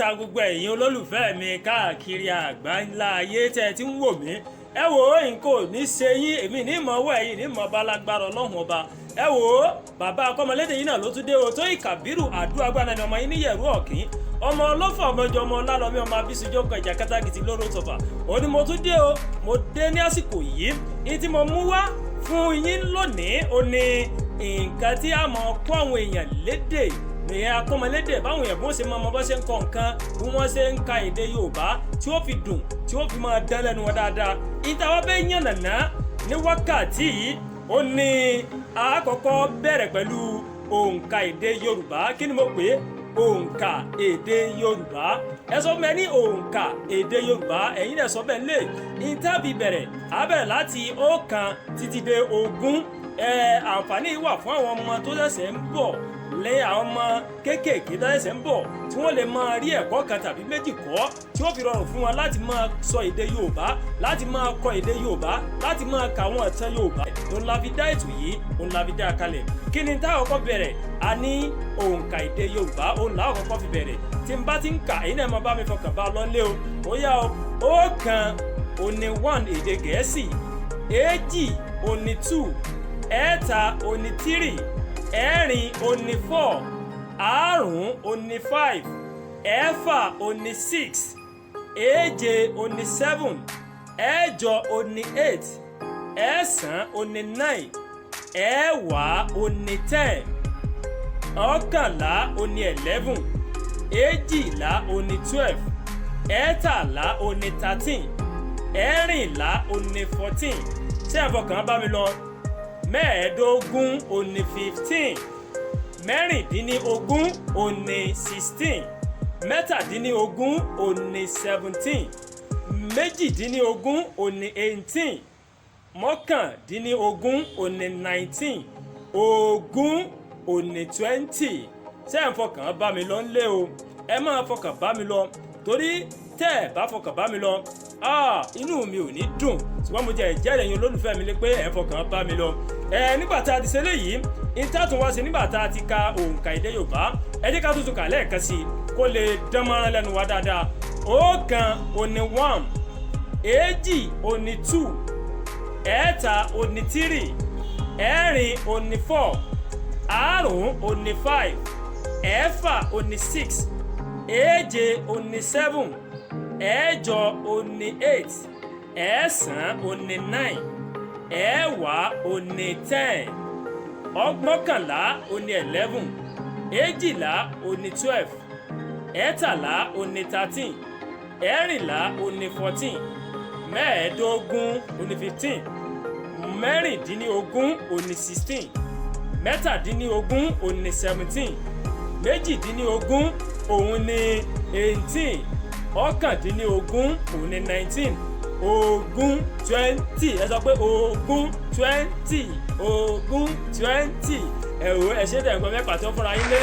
Mẹ́ta gbogbo ẹ̀yin olólùfẹ́ mi káàkiri àgbáńlá ayé tẹ́ ẹ ti ń wò mí. Ẹ wò ó, nǹkan ò ní ṣe yín, èmi ní ìmọ̀ ọwọ́ ẹ̀yin ní ìmọ̀ balagbára Ọlọ́run Ọba. Ẹ wò ó, bàbá akọ́mọlédè yìí náà ló tún dé o. Tóyìn Kàbírù àdúrà ni ọmọ yín níyẹ̀rú ọ̀kín, ọmọ ọlọ́fà, ọmọjọ, ọmọ ọlálọ́mí, ọmọ abísúnjọ́ kan ìjà kátàkìtì lóró tọ̀fà. Ó ní mo tún dé o, mo dé ní àsìkò yìí. Ní tí mo mú wá fún yín lónìí, ó ní nǹkan tí a mọ̀ kọ́ àwọn èèyàn lédè nìyẹn, akọ́mọlédè, báwọn èèyàn bí wọ́n ṣe máa mọ bó ṣe ń kọ nǹkan, bí wọ́n ṣe ń ka èdè Yorùbá tí ó fi dùn, tí ó fi máa dán lẹ́nu wọn dáadáa. Ìta wá bẹ́ẹ̀ yànnàná ní wákàtí yìí, ó ní àkọ́kọ́ bẹ̀rẹ̀ pẹ̀lú òǹkà èdè Yorùbá. Kí ni mo pè é? Òǹkà èdè Yorùbá. Ẹ sọ fún mi ní òǹkà èdè Yorùbá. Ẹ̀yin náà sọ bẹ́ẹ̀ lè ìtàbí bẹ̀rẹ̀. Á bẹ̀rẹ̀ láti 1 títí dé 20. Ẹ àǹfààní wà fún àwọn ọmọ tó ṣẹ̀ṣẹ̀ ń bọ̀ lé, àwọn ọmọ kéékèèké tó ṣẹ̀ṣẹ̀ ń bọ̀, tí wọ́n lè máa rí ẹ̀kọ́ kan tàbí méjì kọ́, tí ó fi rọrùn fún wọn láti máa sọ èdè Yorùbá, láti máa kọ èdè Yorùbá, láti máa kà àwọn ìtàn Yorùbá. Òun la fi dá ètò yìí, òun la fi dá a kalẹ̀. Kí ni táwọn kọ́kọ́ bẹ̀rẹ̀? A ní òǹkà èdè Yorùbá, òun làwọn kọ́kọ́ fi bẹ̀rẹ̀. Tí n bá ti ń kà, èyí náà máa bá mi fọkàn bá lọ lé o. Ó yá o. 1 òní 1 èdè Gẹ̀ẹ́sì, 2 òní 2, 3 òní 3, 4 òní 4, 5 òní 5, 6 òní 6, 7 òní 7, 8 òní 8, 9 òní 9, 10 òní 10, 11 òní 11, 12 òní 12, 13 òní 13, 14 òní 14. Ṣé ẹ fọkàn bá mi lọ? 15 òní 15, 16 òní 16, 17 òní 17, 18 òní 18, 19 òní 19, 20 òní 20. Ṣé ẹ̀ ń fọkàn bá mi lọ ńlé o? Ẹ máa fọkàn bá mi lọ, torí tẹ́ ẹ bá fọkàn bá mi lọ, ah, inú mi ò ní dùn. Ṣùgbọ́n mo jẹ́ ìjẹ́rìí ẹ̀yin olólùfẹ́ mi lé pé ẹ̀ ń fọkàn bá mi lọ. Ẹ nígbà tá a ti ṣe léyìí, ìtàtún wá sí nígbà tá a ti ka òǹkà èdè Yorùbá, ẹ jẹ́ ká tuntun kà lẹ́ẹ̀kan sí i kó lè dán mọ́rán lẹ́nu wa dáadáa. 1 òní 1, 2 òní 2, 3 òní 3, 4 òní 4, 5 òní 5, 6 òní 6, 7 òní 7, 8 òní 8, 9 òní 9, 10 òní 10, 11 òní 11, 12 òní 12, 13 òní 13, 14 òní 14, 15 òní 15, 16 òní 16, 17 òní 17, 18 òun ní 18, 19 òun ní 19, 20, 20. Ẹ sọ pé 20, 20, 20. Ẹ wò, ẹ ṣe tẹ̀ ń gbọ́ mẹ́pà tó fúnra yín lé.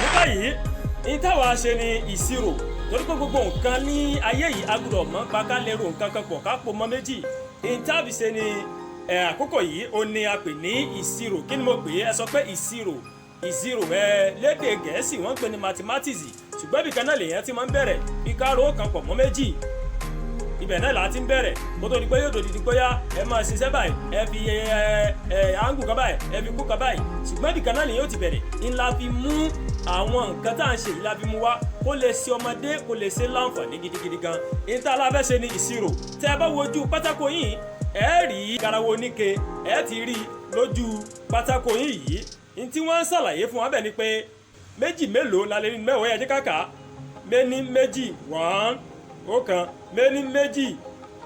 Ní báyìí, ní táwa ṣe ni ìṣirò, torí pé gbogbo nǹkan ní ayé yìí, a gbọ́dọ̀ mọ̀ pa ká lè ro nǹkan kan pọ̀, ká pò mọ́ méjì. Ní táàbì ṣe ni ẹ àkókò yìí, ó ní a pè ní ìṣirò. Kí ni mo pè é? Ẹ sọ pé ìṣirò. Ìṣirò, ẹ lédè Gẹ̀ẹ́sì wọ́n ń pè ní mathematics. Ṣùgbọ́n ibìkan náà lèèyàn ti máa ń bẹ̀rẹ̀, bí ká ro kan pọ̀ mọ́ méjì, ibẹ̀ náà là á ti ń bẹ̀rẹ̀, kó tó di pé yóò dòdì di pé yá, ẹ máa ṣiṣẹ́ báyìí, ẹ fi ẹ ẹ angle kan báyìí, ẹ fi kú kan báyìí. Ṣùgbọ́n ibìkan náà lèèyàn ó ti bẹ̀rẹ̀. Ńlá fi mú àwọn nǹkan tá à ń ṣe yìí, la fi mú wá kó lè ṣe ọmọdé, kó lè ṣe láǹfààní gidigidi gan. Ìta aláfẹ́ ṣe ni ìṣirò. Tẹ́ ẹ bá wojú pátákó yìí, ẹ rí garawo oníke, ẹ ti rí lójú pátákó yìí. Yìí ní tí wọ́n ń ṣàlàyé fún wa bẹ́ẹ̀ ni pé méjì mélòó la lè rí 10? Ẹ jẹ́ ká kà á. Méní méjì, 1, 1, méní méjì,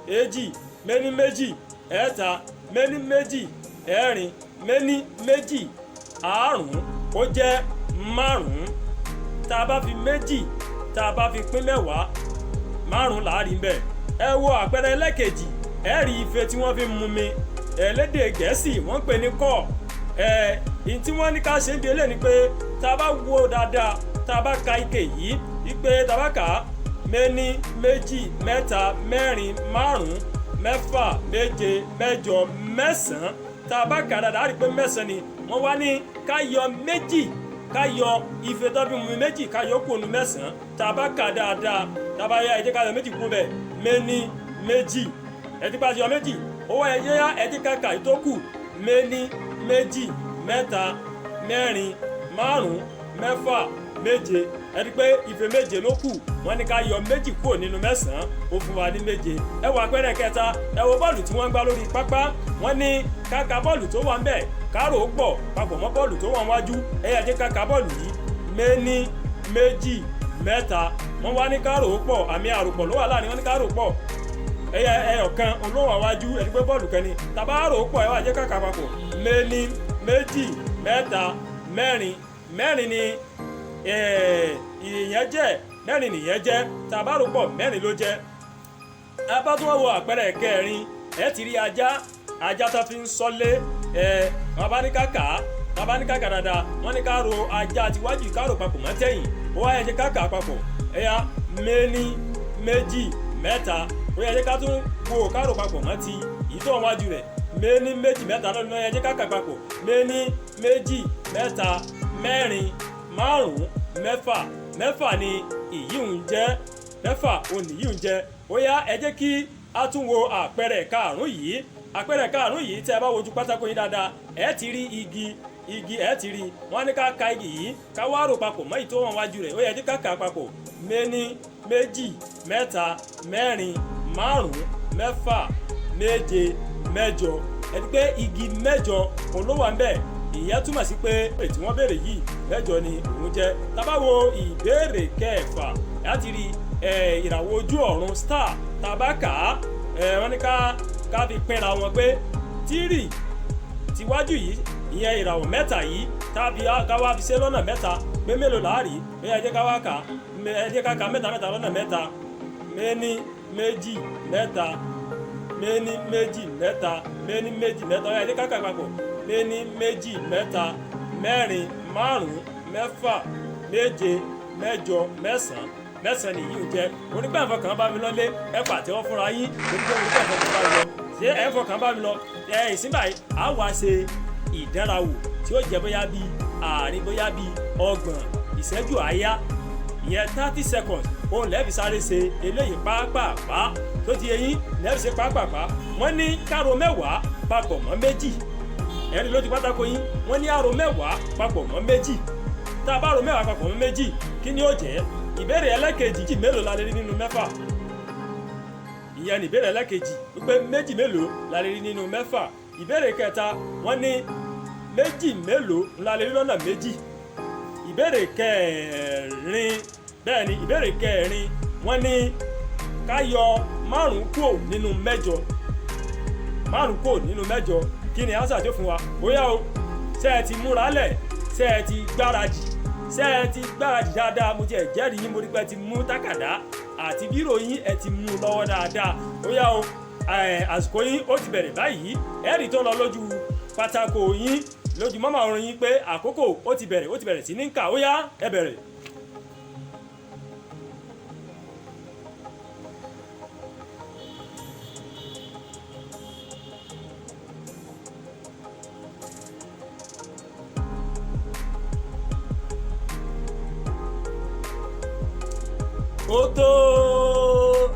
2, méní méjì, 3, méní méjì, 4, méní méjì, 5, ó jẹ́ 5. Tá a bá fi méjì, tá a bá fi pín 10, 5 láàrin bẹ́ẹ̀. Ẹ wo àpẹẹrẹ ẹlẹ́kejì. Ẹ rí ife tí wọ́n fi ń mumi, ẹ̀lédè Gẹ̀ẹ́sì wọ́n ń pè ní cup. Ẹ̀ ìyí tí wọ́n ní ká ṣe ń bi eléyìí ni pé tá a bá wo dáadáa, tá a bá ka ike yìí, wípé tá a bá kà á, méní, méjì, mẹ́ta, mẹ́rin, 5, 6, 7, 8, 9. Tá a bá kà á dáadáa, á rí i pé 9 ni. Wọ́n wá ní ká yọ méjì. Ká yọ ife tó fi mumi méjì, ká yọ kúrò nínú mẹ́sàn-án. Tá a bá kà dáadáa, tá a bá yá, ẹ jẹ́ ká yọ méjì kúrò bẹ́ẹ̀, méní méjì. Ẹ ti pa yọ méjì owó ẹ yá. Ẹ ti ká kà tó kù: méní, méjì, mẹ́ta, mẹ́rin, márùn-ún, mẹ́fà, méje. Ẹ rí pé ife méje ló kù. Wọ́n ní ká yọ méjì kúrò nínú mẹ́sàn-án, ó fún wa ní méje. Ẹ wo àpẹẹrẹ kẹta. Ẹ wo bọ́ọ̀lù tí wọ́n ń gbá lórí pápá. Wọ́n ní ká ka bọ́ọ̀lù tó wà ń bẹ̀, ká rò ó pọ̀ papọ̀ mọ́ bọ́ọ̀lù tó wà wájú. Ẹ yà jẹ́ ká ka bọ́ọ̀lù yìí: méní, méjì, mẹ́ta. Wọ́n wá ní ká rò ó pọ̀. Àmì àròpọ̀ ló wà láàrin. Wọ́n ní ká rò ó pọ̀. Ẹyẹ ẹyọ kan olówó àwájú. Ẹni pé bọ́ọ̀lù kan ni tàbá rò ó pọ̀. Ẹ wá jẹ́ ká kà papọ̀: méní, méjì, mẹ́ta, mẹ́rin. Mẹ́rin ni ìyẹn jẹ́, mẹ́rin nìyẹn jẹ́. Tàbá rò pọ̀, mẹ́rin ló jẹ́. Ẹ bá tún wá wo àpẹẹrẹ kẹrin, ẹ ti rí ajá, ajá tó fi ń sọ́lé. Ẹ wọn bá ní ká kà á, wọn bá ní ká kà dáadáa, wọn ní ká ro ajá tiwájú, ká rò papọ̀ mọ́ tẹ̀yìn. Ó wá yẹ ká kà á papọ̀. Ẹ̀yà méní, méjì, mẹ́ta. Ó yẹ ká tún wo ká rò papọ̀ mọ́ ti èyí tó wà wájú rẹ̀: méní, méjì, mẹ́ta lọ́nà. Ẹ jẹ́ ká kà papọ̀: méní, méjì, mẹ́ta, mẹ́rin, márùn-ún, mẹ́fà. Mẹ́fà ni ìyí ń jẹ́, mẹ́fà òun nìyí ń jẹ́. Ó yá, ẹ jẹ́ kí a tún wo àpẹẹrẹ karùn-ún yìí. Àpẹẹrẹ karùn-ún yìí, tẹ́ ẹ bá wojú pátákó yín dáadáa, ẹ ti rí igi. Igi, ẹ ti rí. Wọ́n ní ká ka igi yìí, ká wá rò papọ̀ mọ́ èyí tó wà wájú rẹ̀. Ó yẹ kí ká kà papọ̀: méní, méjì, mẹ́ta, mẹ́rin, márùn-ún, mẹ́fà, méje, mẹ́jọ. Ẹ ti pé igi mẹ́jọ òun ló wà ń bẹ̀. Ìyẹn túmọ̀ sí pé èyí tí wọ́n béèrè yìí, mẹ́jọ ni òun jẹ́. Tá bá wo ìbéèrè kẹfà, láti rí ìràwọ̀ ojú ọ̀run, star, tá bá kà á, wọ́n ní ká fi pínra wọn pé tírì tiwájú yìí, ìyẹn ìràwọ̀ mẹ́ta yìí, tàbí ká wá fi ṣe lọ́nà mẹ́ta pé mélòó láàrí. Ẹ jẹ́ ká wá kà, ẹ jẹ́ ká ka mẹ́ta mẹ́ta lọ́nà mẹ́ta: méní, méjì, mẹ́ta, méní, méjì, mẹ́ta, méní, méjì, mẹ́ta. Ẹ jẹ́ ká kà papọ̀: méní, méjì, mẹ́ta, mẹ́rin, márùn-ún, mẹ́fà, méje, mẹ́jọ, mẹ́sàn-án. Mẹ́sàn-án nìyí ń jẹ́. Onígbà kan bá mi lọ́lé, ẹ pàtẹ́wọ́ fúnra yín. Onígbà kan bá mi lọ, ṣé ẹ fọkàn bá mi lọ? Ẹ ìsín báyìí, á wá ṣe ìdánrawò tí ó jẹ́ bóyá bíi àárín bóyá bíi 30 ìṣẹ́jú àáyá, ìyẹn 30 seconds. Òun lẹ́ẹ̀fi sáré ṣe eléyìí pápápá. Tó ti eyín lẹ́ẹ̀fi ṣe pápápá. Wọ́n ní ká ro 10 papọ̀ mọ́ méjì. Ẹ̀rí ló ti pátákó yín. Wọ́n ní á ro 10 papọ̀ mọ́ méjì. Tá a bá ro 10 papọ̀ mọ́ méjì, kí ni ó jẹ́? Ìbéèrè ẹlẹ́kejì, méjì mélòó la lè rí nínú mẹ́fà? Ìyẹn ní ìbéèrè ẹlẹ́kejì, wípé méjì mélòó la lè rí nínú mẹ́fà. Ìbéèrè kẹta, wọ́n ní méjì mélòó la lè rí lọ́nà méjì? Ìbéèrè kẹrin, bẹ́ẹ̀ ni, ìbéèrè kẹrin, wọ́n ní ká yọ márùn kúò nínú mẹ́jọ. Márùn kúò nínú mẹ́jọ, kí ni answer tó fún wa? Bóyá o, ṣé ẹ ti múra lẹ̀? Ṣé ẹ ti gbáradì? Ṣé ẹ ti gbáradì dáadáa? Mo ti ẹ̀ jẹ́rìí yín, mo rí pé ẹ ti mú tákàdá àti bírò yín, ẹ ti mú lọ́wọ́ dáadáa. Bóyá o, àsìkò yín ó ti bẹ̀rẹ̀ báyìí. Ẹ rí tó lọ lójú pátákó yín, lójú mọ́mọ́ orin yín, pé àkókò ó ti bẹ̀rẹ̀, ó ti bẹ̀rẹ̀ sí ní kà. Ó yá, ẹ bẹ̀rẹ̀. Ó tó,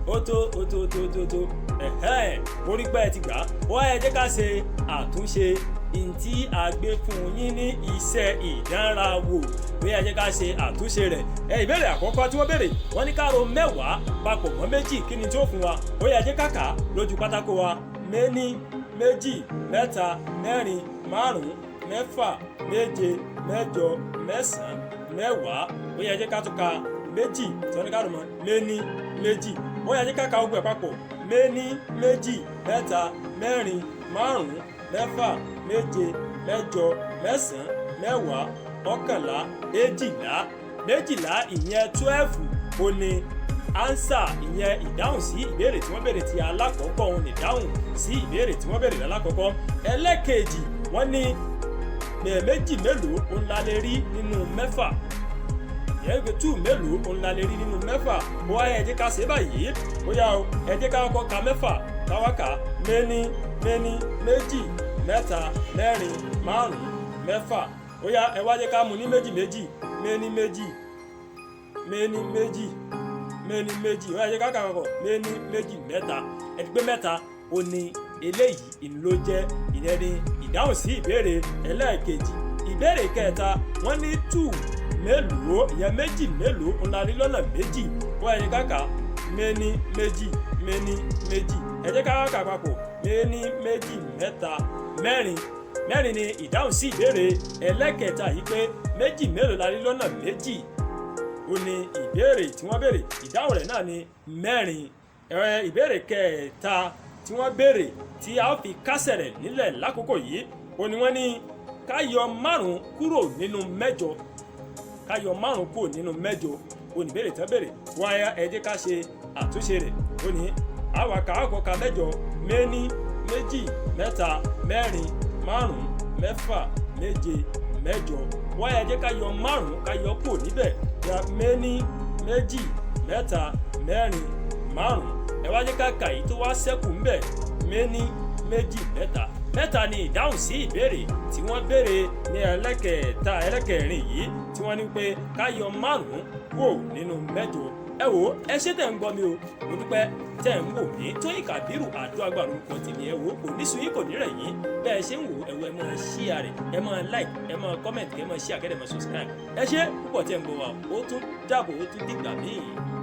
ó tó, ó tó, tó tó tó. Ẹ̀hẹ́n, mo rí pé ẹ ti gbà á. Wọ́n ẹ jẹ́ ká ṣe àtúnṣe ntí a gbé fún yín ní iṣẹ́ ìdánrawò. Bóyá ẹ jẹ́ ká ṣe àtúnṣe rẹ̀. Ẹ ìbéèrè àkọ́kọ́ tí wọ́n béèrè, wọ́n ní ká ro 10 papọ̀ mọ́ méjì, kí ni tí ó fún wa? Bóyá ẹ jẹ́ ká kà á lójú pátákó wa: méní, méjì, mẹ́ta, mẹ́rin, márùn-ún, mẹ́fà, méje, mẹ́jọ, mẹ́sàn-án, 10. Bóyá ẹ jẹ́ ká tún ka méjì tí wọ́n ní ká rò mọ́: méní, méjì. Bóyá ẹ jẹ́ ká ka gbogbo ẹ̀ papọ̀: méní, méjì, mẹ́ta, mẹ́rin, márùn-ún, mẹ́fà, méje, mẹ́jọ, mẹ́sàn-án, 10, 11, 12. 12, ìyẹn 12, ó ní answer, ìyẹn ìdáhùn sí ìbéèrè tí wọ́n béèrè ti alákọ̀ọ́kọ́. Òun ìdáhùn sí ìbéèrè tí wọ́n béèrè lálákọ̀ọ́kọ́. Ẹlẹ́kejì, wọ́n ní méjì mélòó òun la lè rí nínú mẹ́fà? Ìyẹn pé two mélòó òun la lè rí nínú mẹ́fà? Ó wá, ẹ jẹ́ ká ṣe báyìí. Ó yá o, ẹ jẹ́ ká kọ́kọ́ ka mẹ́fà. Káwá kà: méní, méní, méjì, mẹ́ta, mẹ́rin, márùn-ún, mẹ́fà. Ó yá, ẹ wá jẹ́ ká mú ní méjì méjì. Méní méjì, méní méjì, méní méjì. Ó yá, jẹ́ ká kà papọ̀: méní, méjì, mẹ́ta. Ẹ ti pé mẹ́ta ó ní eléyìí ló jẹ́. Ìyẹn ni ìdáhùn sí ìbéèrè ẹlẹ́ẹ̀kejì. Ìbéèrè kẹta, wọ́n ní two mélòó, ìyẹn méjì mélòó ńlá rí lọ́nà méjì? Ó yá, jẹ́ ká kà: méní méjì, méní méjì. Ẹ jẹ́ ká kà papọ̀: méní, méjì, mẹ́ta, mẹ́rin. Mẹ́rin ni ìdáhùn sí ìbéèrè ẹlẹ́kẹta yìí, pé méjì mélòó la rí lọ́nà méjì, ó ní ìbéèrè tí wọ́n béèrè. Ìdáhùn rẹ̀ náà ni mẹ́rin. Ẹ ìbéèrè kẹta tí wọ́n béèrè tí a ó fi kásẹ̀ rẹ̀ nílẹ̀ lákòókò yìí, ó ní wọ́n ní ká yọ 5 kúrò nínú 8. Ká yọ 5 kúrò nínú 8, ó ní ìbéèrè tán béèrè wáyà. Ẹ jẹ́ ká ṣe àtúnṣe rẹ̀. Ó ní àwa kà á kọ́ ka 8: méní, méjì, mẹ́ta, mẹ́rin, 5, 6, 7, 8. Wáyà, jẹ́ ká yọ 5, ká yọ kúrò níbẹ̀. Ya méní, méjì, mẹ́ta, mẹ́rin, 5. Ẹ wá jẹ́ ká kà yìí tó wá ṣẹ́kù ńbẹ̀: méní, méjì, mẹ́ta. Mẹ́ta ni ìdáhùn sí ìbéèrè tí wọ́n béèrè ní ẹlẹ́kẹ̀ẹ́ta, ẹlẹ́kẹ̀rin yìí, tí wọ́n ní pé ká yọ 5 kúrò nínú 8. Ẹ wò ó, ẹ ṣé tẹ̀ ń gbọ́ mi o. Mo dúpẹ́ tẹ̀ ń wò mí. Tóyìn Kàbírù Àdúràgbà lórúkọ tèmi. Ẹ wò ó, kò ní sú yín, kò ní rẹ̀ yín. Bẹ́ẹ̀ ṣe ń wò, ẹ wò, ẹ máa share rẹ̀, ẹ máa like, ẹ máa comment, ẹ máa share, kẹ́ ẹ máa subscribe. Ẹ ṣé púpọ̀ tẹ̀ ń gbọ́ wa. Ó tún dàbọ̀, ó tún dìgbà míì.